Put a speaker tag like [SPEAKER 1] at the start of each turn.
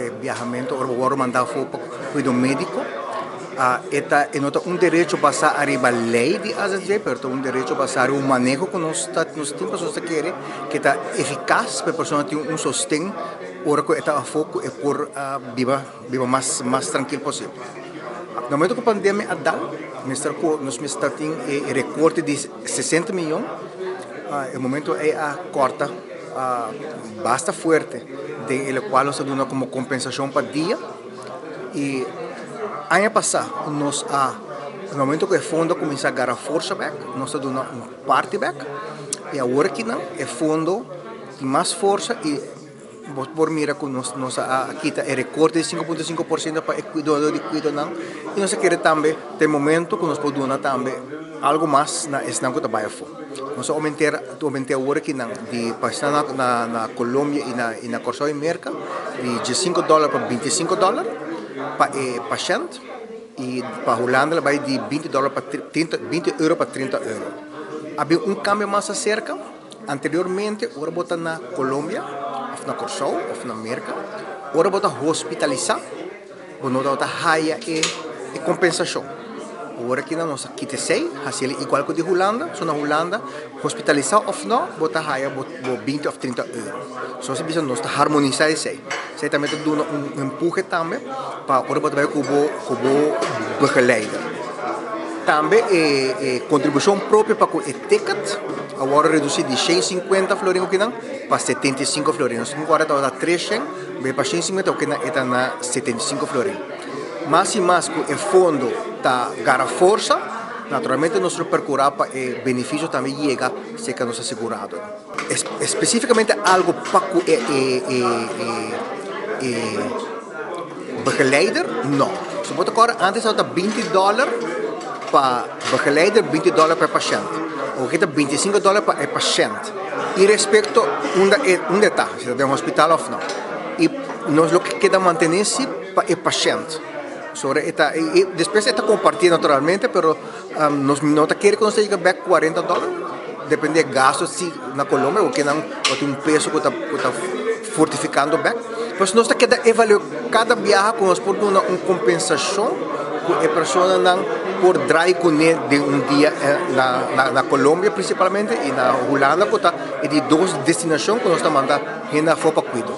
[SPEAKER 1] e biahamento ora bo wòrdu mandá afó pa kuido médiko. E ta e no ta un derecho basá ariba lei di AZV, pero ta un derecho basá ariba un maneho ku nos ta nos tin pasobra nos ta kere ku ta efikas pa e persona tin un sosten ora ku e ta afó ku e por biba biba mas mas trankil posibel. Na momento ku pandemia a dal mester ku nos mester tin e rekorte di 60 miyon, e momento ei a kòrta basta fuerte den e lokual nos ta duna komo kompensashon pa dia. I aña pasá nos a, na momento ku e fondo a kuminsá gara forsa bèk, nos a duna un parti bèk i awor akinan e fondo tin mas forsa i bo por mira ku nos nos a kita e rekorte di 5.5% pa e kuidadó di kuidonan i nos a kere tambe ta e momento ku nos por duna tambe algu mas na esnan ku ta bai afó. Nos a oument'é awor akinan di pa esnan na na Colombia i na i na Kòrsou i Merka di diesinko dòler pa bintisinko dòler pa e pashènt i pa Hulanda lo bai di binti dòler pa trinta binti euro pa trinta euro. A bin un kambio mas aserka, anteriormente ora bo ta na Colombia òf na Kòrsou òf na Merka ora bo ta hospitalisá, Bo no tabata haya e e kompensashon. Awor aki nan nos a kita esei, hasi el igual ku di Hulanda. So na Hulanda, hospitalisá òf no, bo ta haya bo bo binti òf trinta euro. So nos a bisa nos ta harmonisá esei. Esei tambe ta duna un empuhe tambe pa ora bo ta bai ku bo ku bo begeleider. Tambe e e kontribushon propio pa ku e ticket a wòrdu redusí di 150 florin okinan pa 75 florin. Nos tin ku ora tabata 300. Be pa 150 oke na e ta na 75 florin. Mas i mas ku e fondo ta gara forsa, naturalmente nos lo perkurá pa e benefisio tambe yega serka nos aseguradonan. Espesífikamente algu pa ku e e begeleider, no. Si bo ta kòrda antes tabata 20 dòler pa begeleider, 20 dòler pa e pashènt. Oke ta 25 dòler pa e pashènt. Irespekto unda e unda e ta. Si ta den hospital of no. I nos lo keda mantené si pa e pashènt. Sobre e ta i despues e ta kompartí naturalmente pero nos no ta kere ku nos ta yega bèk 40 dòler depende e gasto si na Colombia ku kinan bo tin un peso ku ta ku ta fortifikando bèk. Pues nos ta keda evaluá kada biaha ku nos por duna un kompensashon ku e personanan por drai kuné den un dia na na Colombia prinsipalmente i na Hulanda ku ta E di dos destinashon ku nos ta manda hende afó pa kuido.